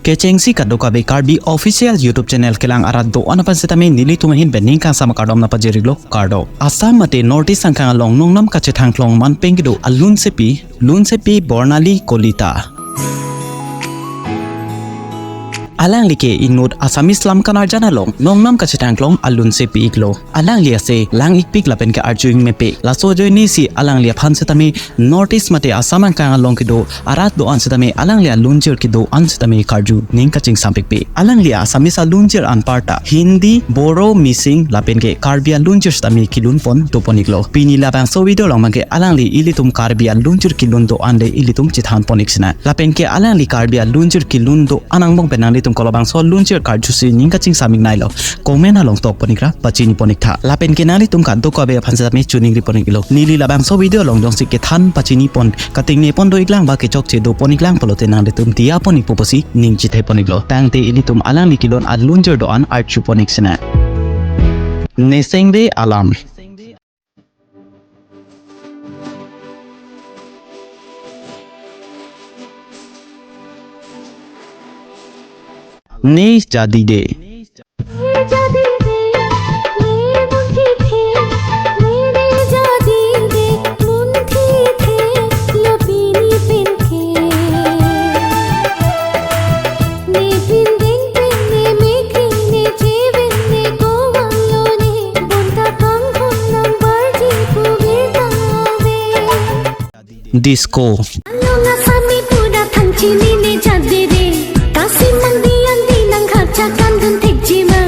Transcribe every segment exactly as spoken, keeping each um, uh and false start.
Kechengsi kadokave Karbi official YouTube channel kelang arat do-an aphan setame nelitum ahin pen ning kangsam akardom nangpajir-iklo, kardom. Assam mate North East angkang along nongnam kachethangklong manpeng kedo alunsepi, lunsepi Bornali Kalita. Alangli ke inut Assamese lam kanarjan along nongnam kachethangklong alunsepi-iklo. Alangli ase lang-ikpik lapen ke arju-ik mepik. Laso ajoine si alangli aphan setame North East mate Assam angkang along kedo arat do-an setame alangli alunjir kedo-an setame karju ning kachingsampikpik. Alangli Assamese alunjir anpar ta Hindi, Boro, Mising lapen ke Karbi alunjir setame kilunpon dopon-iklo. Pini labangso video along abangke alangli ilitum Karbi alunjir kilun do-an le ilitum chethanpon-ik sinang. Lapen ke alangli Karbi alunjir kilun do-an angbong pen nanglitum kolobangso alunjir karjusi ning kachingsam-iknei lo, comment along tokpon-ikra pachinipon-iktha. Lapen ke nanglitum kadokave aphan setame choningri-pon-iklo. Neli labangso video along jongsi kethan pachinipon katingnepon do-iklang ba kechokche dopon-iklang pulote nanglitum diya-pon-ik pu pusi ning chethepon-iklo. Tangte ilitum alangli kilun alunjir do-an arjupon-ik sinang. Nesengre alam. Ne jadi de. Disco. Along asami pura thang chini ne jadi de. Kasi mandi andi nang khacha kandun thekji ma.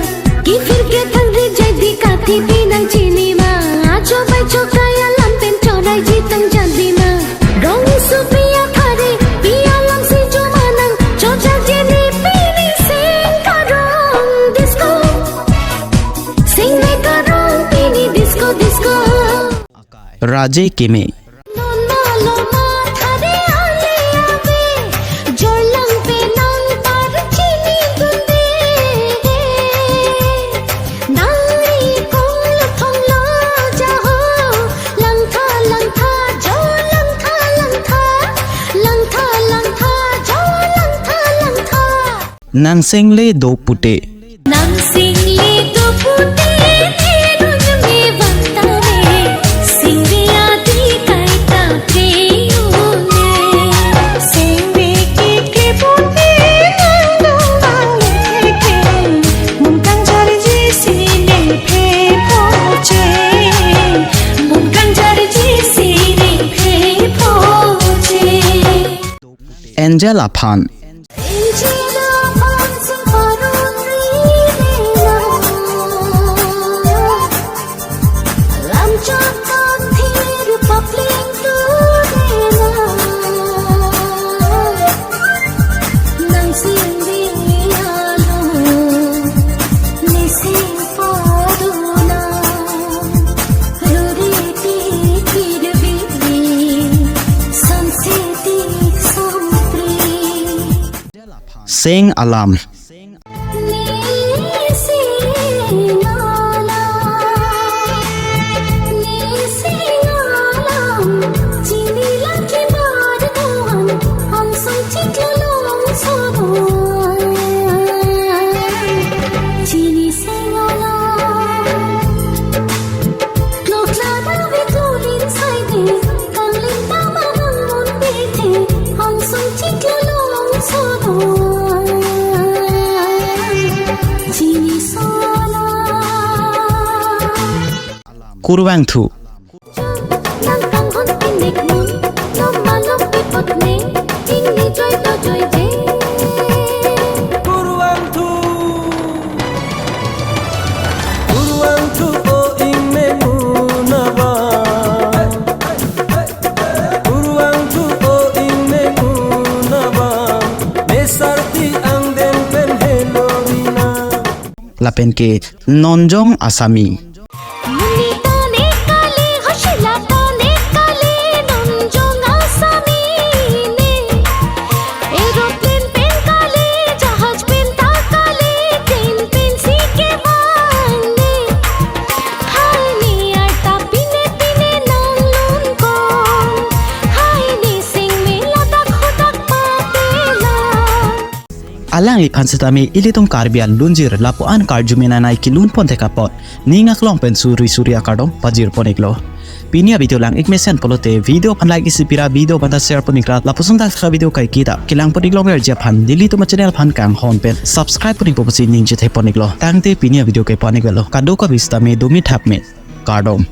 Kifir ke thang re jadi kathi pi nang chini ma. Ajo bai chokai alam pen chorai ji tang jadi ma. Rong su pia khare pia lam si jo manang chojak jeni pini sing karong disco. Sing ne karong pini disco disco. Raje Keme. Non malo mathare ale ave, jorlang pe nang par chini dunde. Nangri kong lo thong lo jaho, langtha langtha jo langtha langtha, langtha langtha jo langtha langtha. Nangsengle do pute. Nangsengle do pute ne run me vanta me, singve adi kaita pe-un ne. Singve ke ke pute nang do vang le ke, mun kangjarji si ne phe phoche, mun kangjarji si ne phe phoche. Angel aphan. Seng alam. Kurvangthu. Kurvangthu. Kurvangthu o ingmemuna bang. Kurvangthu o ingmemuna bang. Mesarti angdeng pen helorina. Lapen ke Nonjong Asami. Monit tone kali, Hosila tone kali, Nonjong Asami ne. Aeroplane pen kali, jahaj pen ta kali, train pensi kevang ne. Hai ne arta pine pine nanglo Alangliphan setame ilitum Karbi alunjir lapu-an karju menanai kelun pon thek apot ning aklong pen suri suri akardom pajir pon iklo. Pini avideo lang-ik mesen pulote video aphan like isi pira, video aphan ta share pon ikra, lapuson dak sa video kaiketa kelang pon ik longverji aphan nelitum achannel aphan kanghon pen subscribe pon ikpo pusi ningje thek pon iklo. Tangte pini avideo ke pon ik velo. Kadokave setame domi thap me. Kardom.